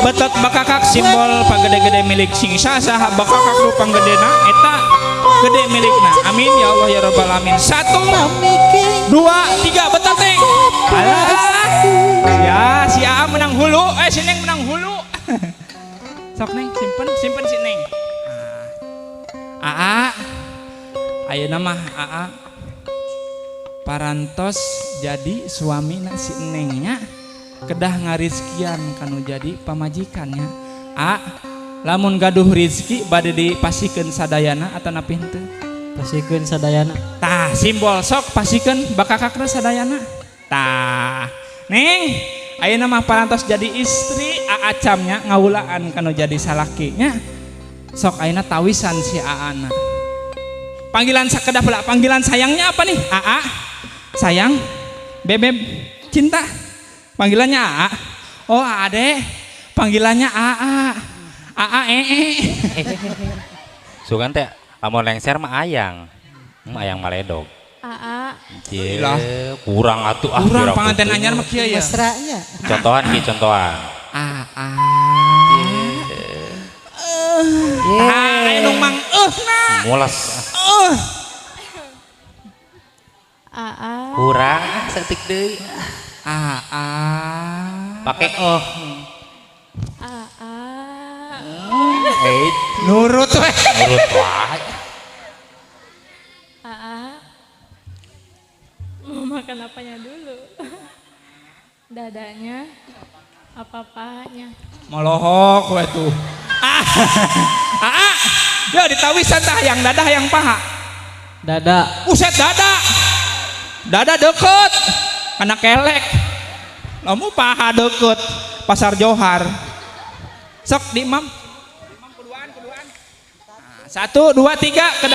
Betot bakakak simbol panggede-gede milik sing saha bakakak nu panggedena eta gede milikna. Amin ya Allah ya rabbal alamin. 1 2 3 betot teh. Alah. Ya si Aa menang hulu, si Neng menang hulu. Sok Neng, simpen, simpen si Neng. Aa, ayeuna mah Aa parantos jadi suamina si Nengnya, kedah ngarizkian kanu jadi pamajikannya. A, lamun gaduh rizki bade dipasikeun sadayana atau napi henteu? Pasikeun sadayana. Tah, simbol sok pasikeun bakakakna sadayana. Tah, Neng, ayeuna mah parantos jadi istri Aa camnya ngawulaan kanu jadi salakinya. Sok ayeuna tawisan si Aana. Panggilan sakedah pula, panggilan sayangnya apa nih? Aa, sayang, bebeb, cinta. Panggilannya Aa. Oh, Aa deh. Panggilannya Aa. Aa ee. Sugan teh lamun lengser mah ayang. Ayang maledog. Aa. Cie, Lah. kurang atuh ah. Kurang kira panganten kutu. Anyar mah kieu ya. Mesranya. Contohan ki, contohan. Aa. Ah, aya nu mang na. Mules. Aa. Kurang ah saeutik deui. Aa. Pake oh. Aa. Eh, Nurut we. Nurut wae. Aa. Mau makan apanya dulu? Dadanya apa pahanya? Molohok we tuh. Ah. Aa. Yo ditawisan tah yang dada yang paha. Dada. Buset dada. Dada deket. Kena kelek. Lamu paha deket. Pasar Johar. Sok di imam. 1 2 3.